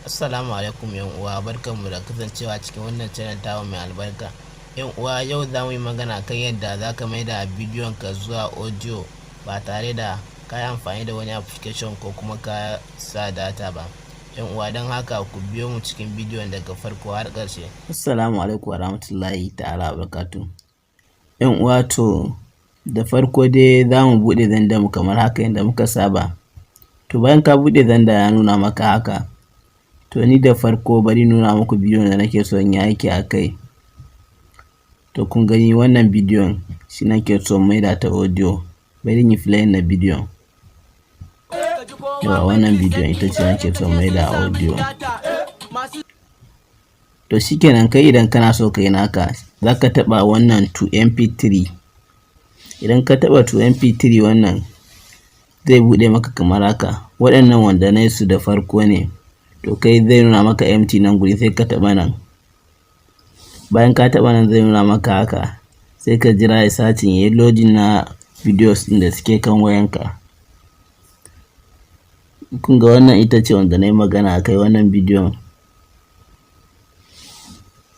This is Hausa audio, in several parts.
Assalamu alaikum yan uwa, barkanmu da kasancewa cikin wannan channel tamu mai albarka. Yan uwa, yau za mu yi magana kan yadda za ka maida bidiyon ka zuwa audio ba tare da ka yi amfani da wani application ko kuma ka sa data ba. Yan uwa, don haka ku biyo mu cikin bidiyon daga farko har ƙarshe. Assalamu alaikum warahmatullahi ta'ala wabarakatuh. Yan uwa, to da farko dai za mu buɗe Xender mu kamar haka yadda muka saba. To bayan ka buɗe Xender ya nuna maka haka, to ni da farko bari nuna muku bidiyon da nake so in yi aiki a kai. To kun gani, wannan bidiyon shi nake so in maida ta audio. Bari in yi playing na bidiyon. Yawwa, wannan bidiyon ita ce nake so in maida audio. To shikenan, kai idan kana so ka yi naka, za ka taɓa wannan to MP3. Idan ka taɓa to MP3, wannan zai buɗe maka kamar haka. Waɗannan wanda na yi su da farko ne. To kai zai nuna maka empty nan guri, sai ka taɓa nan. Bayan ka taɓa nan, zai nuna maka haka. Sai ka jira ya searching, ya yi loading na videos ɗin da suke kan wayanka. Kun ga, wannan ita ce wanda na yi magana a kai, wannan bidiyon.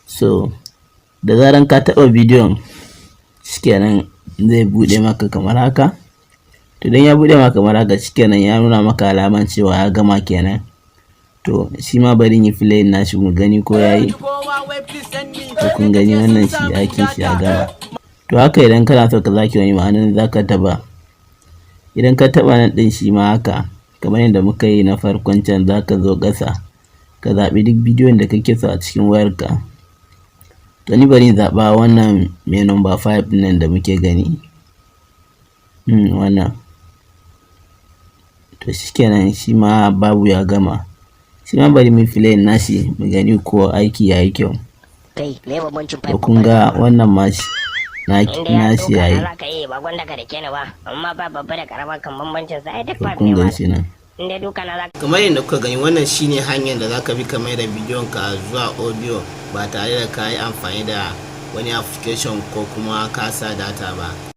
So da zaran ka taɓa bidiyon, shikenan zai buɗe maka kamar haka. To idan ya buɗe maka kamar haka, shikenan ya nuna maka alaman cewa ya gama kenan. To shi ma bari in yi playing nashi mu gani ko ya yi. To kun gani, wannan shi aikin shi ya gama. To haka idan kana so ka sake wani ma'anan, za ka taɓa. Idan ka taɓa nan ɗin, shi ma haka kamar yadda muka yi na farkon can, za ka zo ƙasa ka zaɓi duk bidiyon da kake so a cikin wayarka. To ni bari in zaɓa wannan mai number 5 ɗin nan da muke gani. Wannan. To shikenan, shi ma babu, ya gama. Shi ma bari mu play nashi mu gani ko aiki yayi kyau. Kai, me bambancin? To kun ga, wannan ma shi nashi yayi. Za ka yi ba gwanda ka da ni ba, amma ba babba da karama kan bambancin sa ai duk To ba kun ne gan ba. shi nan. Inda duka na za Kamar yadda kuka gani, wannan shine hanyar da zaka bi ka mai da bidiyon ka zuwa audio ba tare da ka yi amfani da wani application ko kuma ka sa data ba.